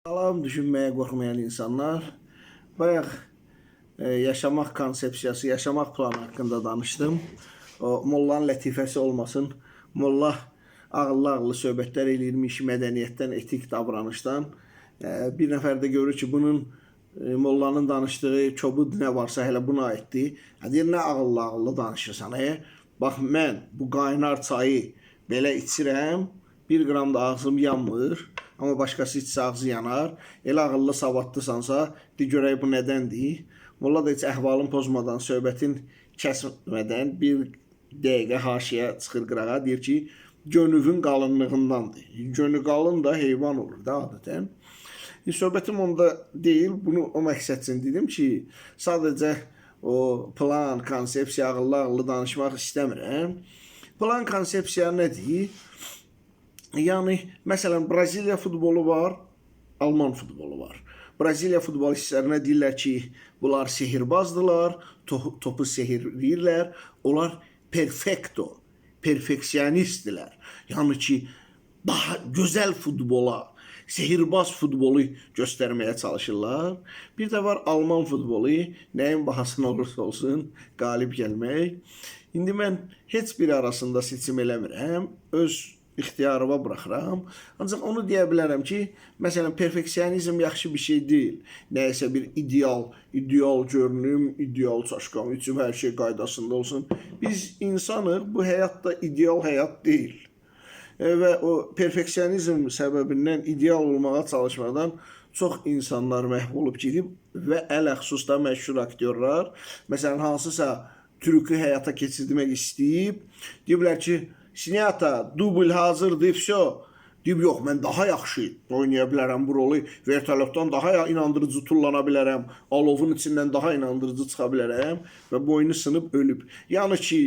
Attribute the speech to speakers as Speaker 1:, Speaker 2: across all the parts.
Speaker 1: Salam düşünməyə qorxmayan insanlar. Bayaq yaşamaq konsepsiyası, yaşamaq planı haqqında danışdım. O mollanın lətifəsi olmasın. Molla ağıllı-ağıllı söhbətlər eləyirmiş mədəniyyətdən, etik davranışdan. Bir nəfər də görür ki, bunun mollanın danışdığı kobud nə varsa hələ buna aiddir. Hə, deyir, nə ağıllı-ağıllı danışırsan, e? Bax mən bu qaynar çayı belə içirəm, bir qram da ağzım yanmır. Amma başqası içsə ağzı yanar. Elə ağıllı savadlısansa, de görək bu nədəndir? Molla da heç əhvalın pozmadan, söhbətin kəsmədən bir dəqiqə haşiyə çıxır qırağa, deyir ki, gönüvün qalınlığındandır. Gönü qalın da heyvan olur da adətən. Söhbətim onda deyil, bunu o məqsəd üçün dedim ki, sadəcə o plan, konsepsiya, ağıllı-ağıllı danışmaq istəmirəm. Plan, konsepsiya nədir? Yəni, məsələn, Braziliya futbolu var, Alman futbolu var. Braziliya futbolistlərinə deyirlər ki, bunlar sehirbazdırlar, topu sehirləyirlər. Onlar perfekto, perfeksionistdirlər. Yəni ki, daha gözəl futbola, sehirbaz futbolu göstərməyə çalışırlar. Bir də var Alman futbolu, nəyin bahasına olursa olsun qalib gəlmək. İndi mən heç biri arasında seçim eləmirəm. Öz ixtiyarıma buraxıram. Ancaq onu deyə bilərəm ki, məsələn, perfeksionizm yaxşı bir şey deyil. Nəyisə bir ideal, ideal görünüm, ideal çaşqam, içim hər şey qaydasında olsun. Biz insanıq, bu həyat da ideal həyat deyil. Və o perfeksionizm səbəbindən ideal olmağa çalışmadan çox insanlar məhv olub gedib və ələxüsus da məşhur aktyorlar, məsələn, hansısa trükü həyata keçirmək istəyib, deyiblər ki, Снято, dubl hazırdır, vəsə. Deyib, yox, mən daha yaxşı oynaya bilərəm bu rolu. Vertolyotdan daha inandırıcı tullana bilərəm. Alovun içindən daha inandırıcı çıxa bilərəm və boynu sınıb ölüb. Yəni ki,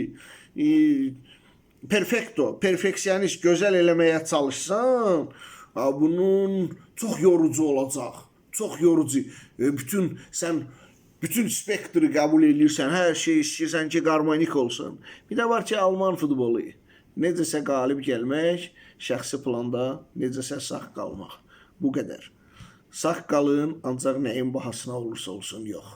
Speaker 1: perfekto, perfeksionist, gözəl eləməyə çalışsan, ha, bunun çox yorucu olacaq. Çox yorucu. Bütün sən bütün spektri qəbul eləyirsən, hər şey istəyirsən ki, qarmonik olsun. Bir də var ki, Alman futbolu. Necəsə qalib gəlmək, şəxsi planda necəsə sağ qalmaq. Bu qədər. Sağ qalın, ancaq nəyin bahasına olursa olsun yox.